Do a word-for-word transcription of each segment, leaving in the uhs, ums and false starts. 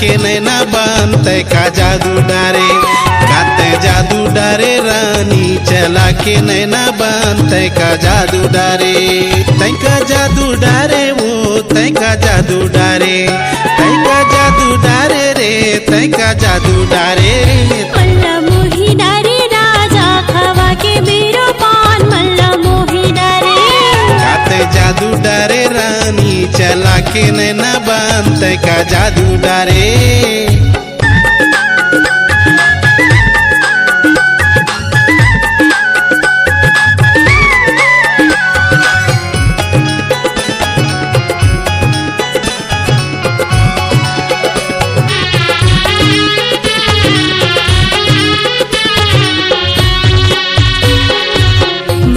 के नैना बांध तै का जादू डारे, का तै जादू डारे रानी, चला के नैना बांध तै का जादू डारे। तै का जादू डारे वो, तै का जादू डारे, तै का जादू डारे रे, तै का जादू डारे। मल्ला मोही डारे राजा, खवा के बीरो पान, मल्ला मोही डारे। का तै जादू डारे रानी, चला के नैना बांध तै का जादू डारे।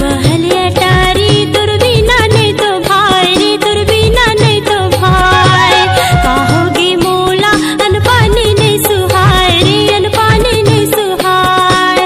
महल अटारी तोर बिना नहीं तो भाई रे, तोर बिना नहीं तो भाई। कहोगे मोला अन पानी नहीं सुहाय रे, अन पानी नहीं सुहाय।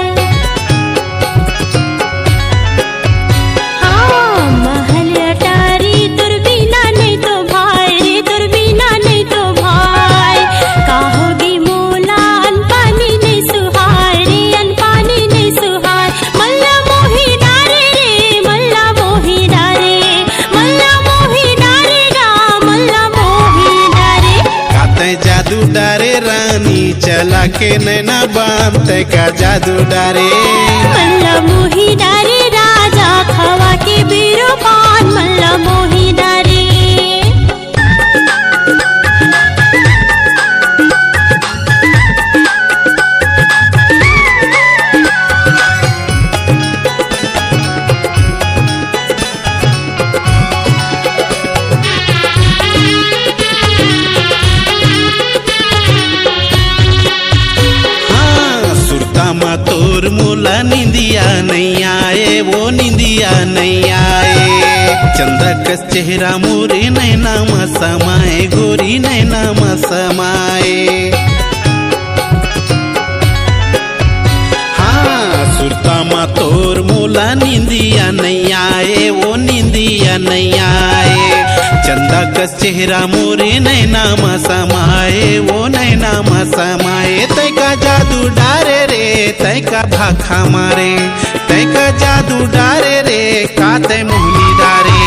हाँ, महल अटारी तोर बिना नहीं तो भाई रे, तोर बिना नहीं तो भाई। कहोगे मोला अन पानी नहीं सुहाय रे, अन पानी नहीं सुहाय। मल्ला मोही डारे रे, मल्ला मोही डारे, मल्ला मोही डारे गा, मल्ला मोही डारे। का तै जादू डारे रानी, चला के नैना बांध तै का जादू डारे। मल्ला मोही डारे राजा, खवा के बीरो पान, मल्ला मोही डारे। हाँ, सुरता मा तोर मोला निंदिया नहीं आए, वो निंदिया नहीं आए। चंदा कस चेहरा मोरे नैना मा समाए, गोरी नैना मा समाए। हाँ, सुरता मा तोर मोला निंदिया नहीं आए, वो निंदिया नहीं आए। चंदा कस चेहरा मोरे नैना मा समाए, वो नैना मा समाए। तै का जादू डारे रे, तै का भाखा मारे, तै का जादू डारे रे, का तै मोहनी डारे।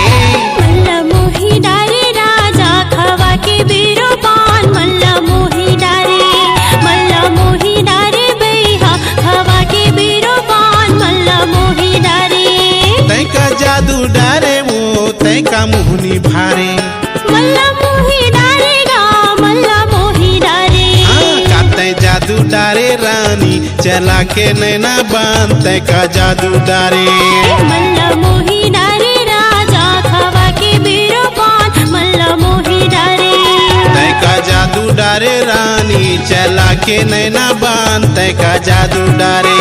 मल्ला मोही डारे राजा, खवा के बीरो पान, मल्ला मोही डारे, मल्ला मोही डारे बइहा, खवा के बीरो पान, मल्ला मोही डारे। तै का जादू डारे वो, तै का मोहनी भारे। मल्ला मोही डारे गा, मल्ला मोही डारे। हाँ, का तै जादू डारे रानी, चला के नैना बांध तै का जादू डारे। मल्ला मोही डारे राजा, खवा के बीरो पान, मल्ला मोही डारे। तै का जादू डारे रानी, चला के नैना बांध तै का जादू डारे।